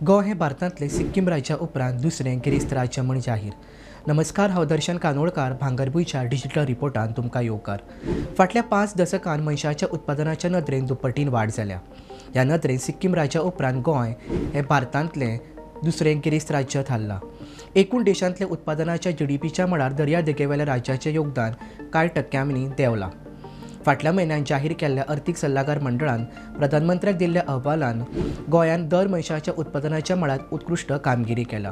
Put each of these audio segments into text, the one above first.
गोंय हें भारतांतलें सिक्कीम राज्या उपरांत दुसरें गिरेस्त राज्य म्हूण जाहीर. नमस्कार, हांव दर्शन कानोळकार. भांगरभूंयच्या डिजिटल रिपोर्टान तुमकां येवकार. फाटल्या 5 दशकान मनशाच्या उत्पादनाच्या नदरेन दुप्पटीन वाड जाल्या. ह्या नदरेन सिक्कीम राज्या उपरांत गोंय हें भारतांतलें दुसरें गिरेस्त राज्य थारलां. एकूण देशांतल्या उत्पादनाच्या जीडीपीच्या मळार दर्यादेगेवेल्या राज्याचें योगदान कांय टक्क्यांनी देंवलां. फाटल्या म्हयन्यान जाहीर केल्ल्या अर्थीक सल्लागार मंडळान प्रधानमंत्र्याक दिल्ल्या अहवालान गोंयान दर मनशाच्या उत्पादनाच्या मळार उत्कृश्ट कामगिरी केल्या.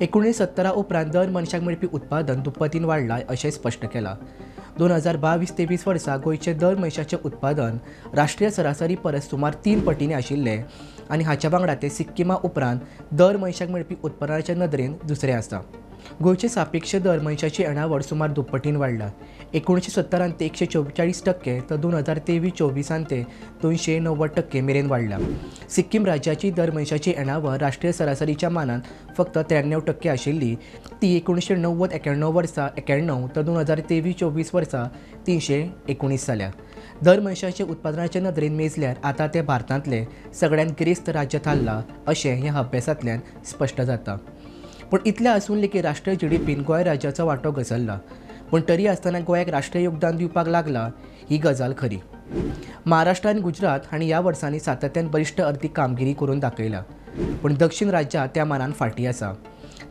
1970 उपरांत दर मनशाक मेळपी उत्पादन दुप्पटीन वाडलां अशें स्पश्ट केलां. 2022-23 वर्सा गोंयचें दर मनशाचें उत्पादन राष्ट्रीय सरासरी परस सुमार 3 पटींनी आशिल्लें आनी हाच्या वांगडा तें सिक्किमा उपरांत दर मनशाक मेळपी उत्पादनाच्या नदरेन दुसरें आसा. गोंयचे सापेक्ष दर मनशाची येणावळ सुमार दुप्पटीन वाडला. 1970 ते 144% तर 2023-24 ते 290% मेरेन वाडला. सिक्कीम राज्याची दर मनशाची येणावळ राष्ट्रीय सरासरीच्या मानान फक्त 93% आशिल्ली, ती 1990-91 वर्सा 91 तर 2023-24 वर्सा 319 जाल्या. दर मनशाच्या उत्पादनाच्या नदरेन मेजल्यार आतां तें भारतांतलें सगळ्यांत गिरेस्त राज्य थारलां अशें ह्या अभ्यासांतल्यान स्पश्ट जाता. पूण इतलें आसून लेगीत राष्ट्रीय जीडीपीन गोंय राज्याचो वांटो घसरला. पूण तरी आसतना गोंयाक राष्ट्रीय योगदान दिवपाक लागला ही गजाल खरी. महाराष्ट्र आनी गुजरात हांणी ह्या वर्सांनी सातत्यान बळिश्ट अर्थीक कामगिरी करून दाखयल्या, पूण दक्षिण राज्यां त्या मानान फाटीं आसा.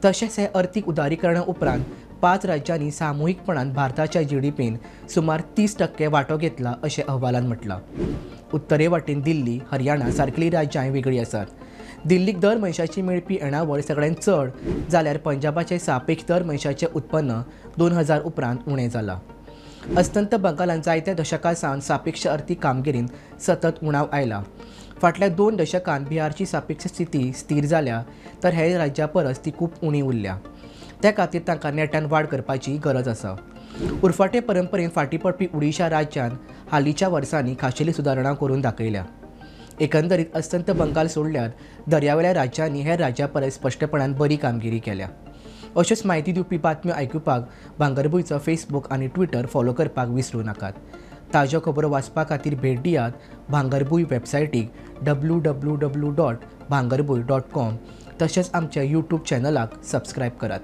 तशेंच हे अर्थीक उदारीकरणा उपरांत 5 राज्यांनी सामुहीकपणान भारताच्या जीडीपीन सुमार 30% वांटो घेतला अशें अहवालान म्हटलां. उत्तरे वाटेन दिल्ली, हरियाणा सारकेलीं राज्यांय वेगळीं आसात. दिल्लीक दर मनशाची मेळपी येणावळ सगळ्यांत चड जाल्यार पंजाबाचें सापेक्ष दर मनशाचें उत्पन्न 2000 उपरांत उणें जालां. अस्तंत बंगालान जायत्या दशकां सावन सापेक्ष अर्थीक कामगिरीन सतत उणाव आयला. फाटल्या 2 दशकांत बिहारची सापेक्ष स्थिती स्थीर जाल्या तर हेर राज्यां परस ती खूब उणी उरल्या. त्या खातीर तांकां नेटान वाड करपाची गरज आसा. उरफाटे परंपरेन फाटीं पडपी ओडिशा राज्यान हालींच्या वर्सांनी खाशेली सुदारणां करून दाखयल्या. एकंदरीत अस्तंत बंगाल सोडल्यार दर्यावेल्या राज्यांनी हेर राज्यां परस स्पश्टपणान बरी कामगिरी केल्या. अश्योच म्हायती दिवपी बातम्यो आयकुपाक भांगरभूंयचो फेसबूक आनी ट्विटर फॉलो करपाक विसरूं नाकात. ताज्यो खबरो वाचपा खातीर भेट दियात भांगरभूंय वेबसायटीक www.bhangarbhuin.com. तशेंच आमच्या यूट्यूब चॅनलाक सबस्क्रायब करात.